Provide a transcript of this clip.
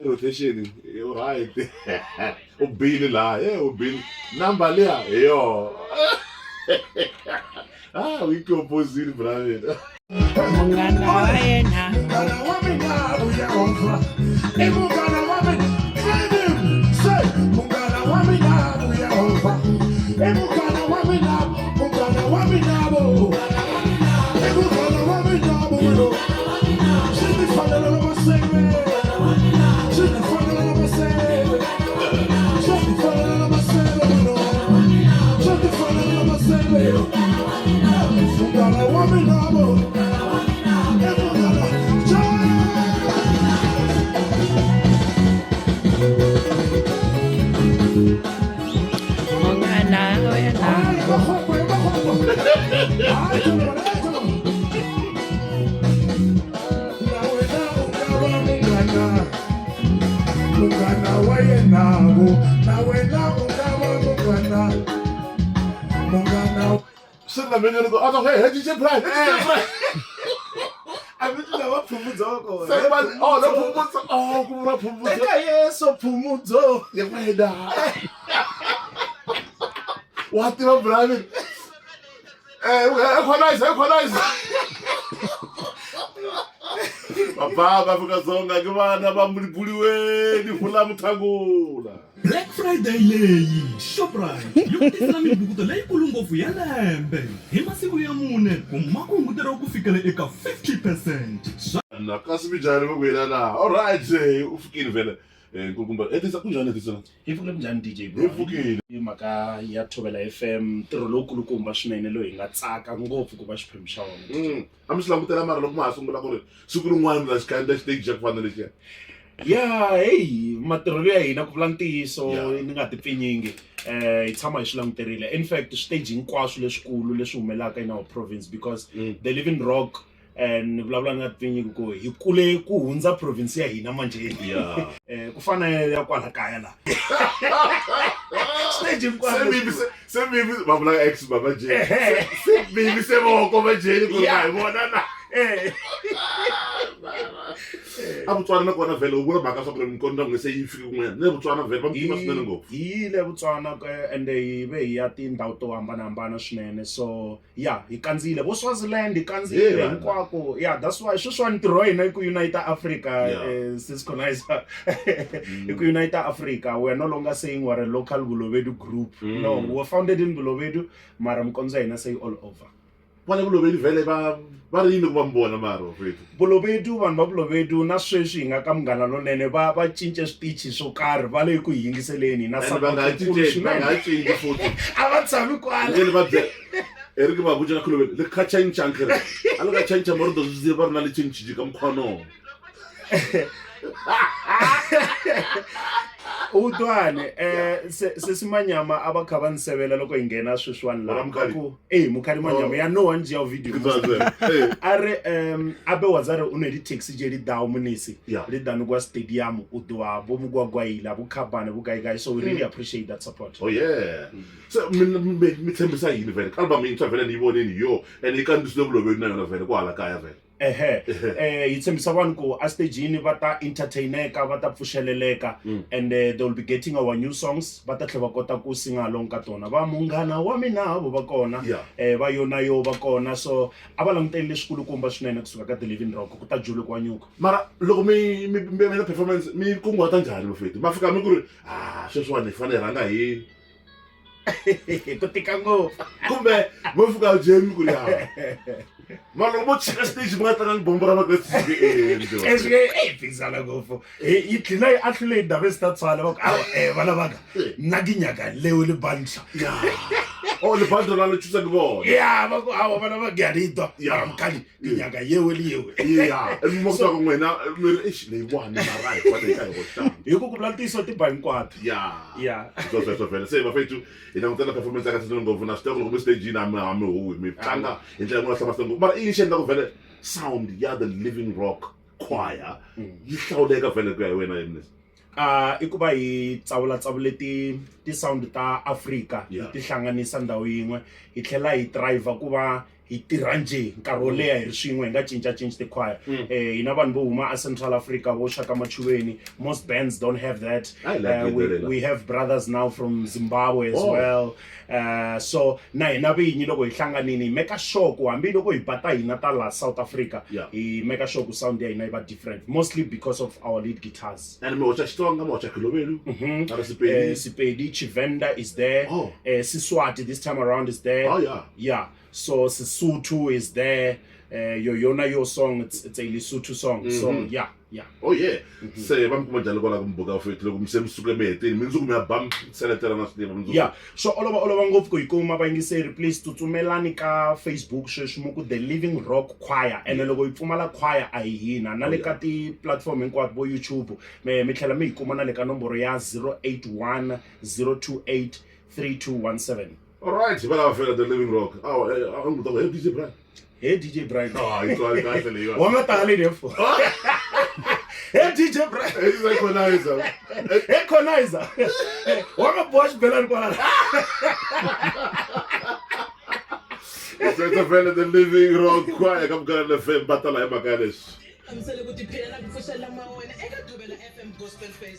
Rotation u right u bile laha he u bile number liya hi yoho ah u yi composile brother. Munghana wa yena. Munghana wa mina uYehova i munghana wa mina. Claim him. Say, munghana wa mina uYehova i munghana wa mina, munghana wa mina bo. I munghana wa mina bo. Swi ni fanele loko se swi ni fanele loko se swi ni fanele loko se swi ni fanele loko se munghana wa mina bo. I munghana. Munghana wa yena. Hayi, va khopo, va khopo. Hayi, tsolo, tsolo. Na wena u nga va munghana, munghana wa yena vo. Na wena u nga va munghana, munghana. Swi na mina ni ku a ta ku hey DJ Brian, hey DJ Brian. A mi tlula va phumudzo wa kona. Se va oh la phumutso oh ku vula phumutso. Eka Yesu phumudzo. Ya wena. Wa tiva Brian. Eh equalize equalize. Baba ba Afrika-Dzonga ke vana va buliweni fula muthangula. Black Friday leyi, Shoprite yi ku tisela mibukuto leyikulu ngopfu ya lembe hi masiku ya mune kuma ku hunguteriwa ku fikela eka 50 percent. Swa Na kasi minjhani va ku yena na. All right, u fikile vhele. Nkulukumba, etisa kunjhani etisa? Hi pfukile kunjhani DJ Hi pfukile. I mhaka ya Thobela FM ntirho lowukulukumba swinene lowu hi nga tsaka ngopfu ku va xiphemu xa wona. A mi swi langutela mara loko ma ha sungula ku ri siku rin'wana mi ta xi khandziya xiteji xa ku fana na lexiya? Ya heyi matirhelo ya hina ku vula ntiyiso ni nga ti pfinyingi hi tshama hi swi languterile. In fact switeji hinkwaswo leswikulu leswi humelaka in our province because the Living Rock ni vulavula ni nga ti pfinyingi ku hi kule ku hundza province ya hina manjheni. Ku fana ya kwala kaya laha. Stage hinkwaswo. Se mivi se se mivi va vula ex baba Jane. Se mivi se voko va Jane ku ri va hi vona na. A Botswana na kona vhele u vula mhaka swa ku ri minkondo ya se yi fike kun'wanyana. Na le Botswana vhele va mi tiva swinene ngopfu. Hi yile Botswana ende hi ve hi ya tindhawu to hambanahambana swinene so ya hi kandziyile vo Swaziland hi kandziyile hinkwako ya that's why sweswiwani ntirho wa hina i ku unite Africa sis Conizer i ku unite Africa. We are no longer saying we're a local Bolobedu group. No, we were founded in Bolobedu mara mikondzo ya hina se yi all over. Kwale Bolobedu vhele va va ri yini ku va mi vona mara bafethu? Bolobedu vanhu va Bolobedu na sweswi hi nga ka Munghana Lonene va va cince switichi swo karhi va le ku hi yingiseleni na And va nga ha support yikulu cinci va nga ha swinene. cinci futhi. A va tshami kwala. Ni va byela Eric va vutša ka kholobe le kha change nkere. A le ka change mara do zwi va ri na le change ka mkhwano. U twane se se Manyama a va kha va ni sevela loko hi nghena sweswiwani laha. Vona Mukhali? Ku eh Mukhali Manyama ya no one dzhia video. A ri a be wa dzare u ne di taxi je li daho munisi li danu kwa stadium u ḓwa vho mugwagwaila vho khabane vho gai gai, so we really appreciate that support. Oh yeah. Se mi mi tshembisa yini vhele? Album yintshwa vhele ni yi voneni yo and yi kandziyisiwe Bolobedu na yona vhele kwahala kaya vhele. Ehe hi tshembisa vanhu ku a stagini va ta entertaineka va ta pfuxeleleka and they will be getting our new songs va ta tlhela va kota ku sing along ka tona va munghana wa mina vo va kona va yona yo va kona so a va languteli leswikulukumba swinene kusuka ka The Living Rock ku ta julukiwa nyuku. Mara loko mi mi mi endla performance mi kunguhata njhani bafethu? Ma fika mi ku ri ah sweswiwani hi fanele hi rhanga hi ku tika ngopfu kumbe mo fika jemi ku ri ya mara loko mo chika stage mi nga tlangangi bombo ra vakreste swi nge bizala ngopfu yi dlina yi ahlule hi ndaba ezitatswana va ku awa vana vaka nna ke nyaka leo le bantlha oh le bantlha la le thusa ke bona ya va ku awa vana va ke a le twa mara mokgadi ke nyaka yeo le yeo ya mo ku twa ku n'wina mi ri eish leyiwani mara hi fanele hi ka hi hoxanga hi ku ku vula ntiyiso ti ba hinkwato ya ya swo sweswo vhele se vafethu hi langutela performance ya kahle swinene ngopfu na swi tiva ku loko mi stagini a mi a mi huhi mi tlanga hi ndlela yin'wana hlamarisa ngopfu mara i yini xi endlaku vhele sound ya The Living Rock Choir yi hlawuleka vhele ku ya hi wena Ernest? I ku va hi tsavula tsavule ti ti sound ta Afrika hi ti hlanganisa ndhawu yin'we hi tlhela hi driver ku va. hi tirha njhe nkarhi wo leha hi ri swin'we hi nga cincacinci tikhwaya. Hi na vanhu vo huma a Central Africa vo Shaka Machuveni. Most bands don't have that. I like it, Lela. We have brothers now from Zimbabwe as Oh. well. So na hina vinyi loko hi hlanganini hi make sure ku hambiloko hi ba ta hina ta laha South Africa, hi make sure ku sound ya hina yi va different, mostly because of our lead guitars. And mi hoxa Xitsonga, mi hoxa Khilovelu, na ri Sepedi. Sepedi, Tshivenda is there. Oh. Siswati this time around is there. Oh, yeah. Yeah. So Sesotho is there. Yoyona Yo song, it's a Lesotho song. So yeah. Oh yeah. Se va mi kuma njhani kwala ku mi buka fethu loko mi se mi suke mi hetini mundzuku mi ya ba mi seletela na swi tiva mundzuku? Yeah, swo olova olova ngopfu ku yi kuma vayingiseri. Please tsutsumelani ka Facebook sweswi mu ku The Living Rock Choir, ene loko yi pfumala choir a hi hina. Na le ka ti-platform hinkwato vo YouTube mi tlhela mi yi kuma na le ka nomboro ya 081 028 3217. All right, va lava fela The Living Rock. Awa, a n'wi ta ku hey DJ Brian. Hey DJ Brian. Ah, yi twali kahle leyiwa. Wa nga tali defo. Hey DJ Brian. Hey, Equalizer. Hey Equalizer. Wa nga boha xibelani kwala. Sweswo vele The Living Rock Choir ka Munghana FM va tala hi mhaka ya leswi. Hlamusele ku tiphina na ku pfuxela mawena eka Duvela FM Gospel Fest.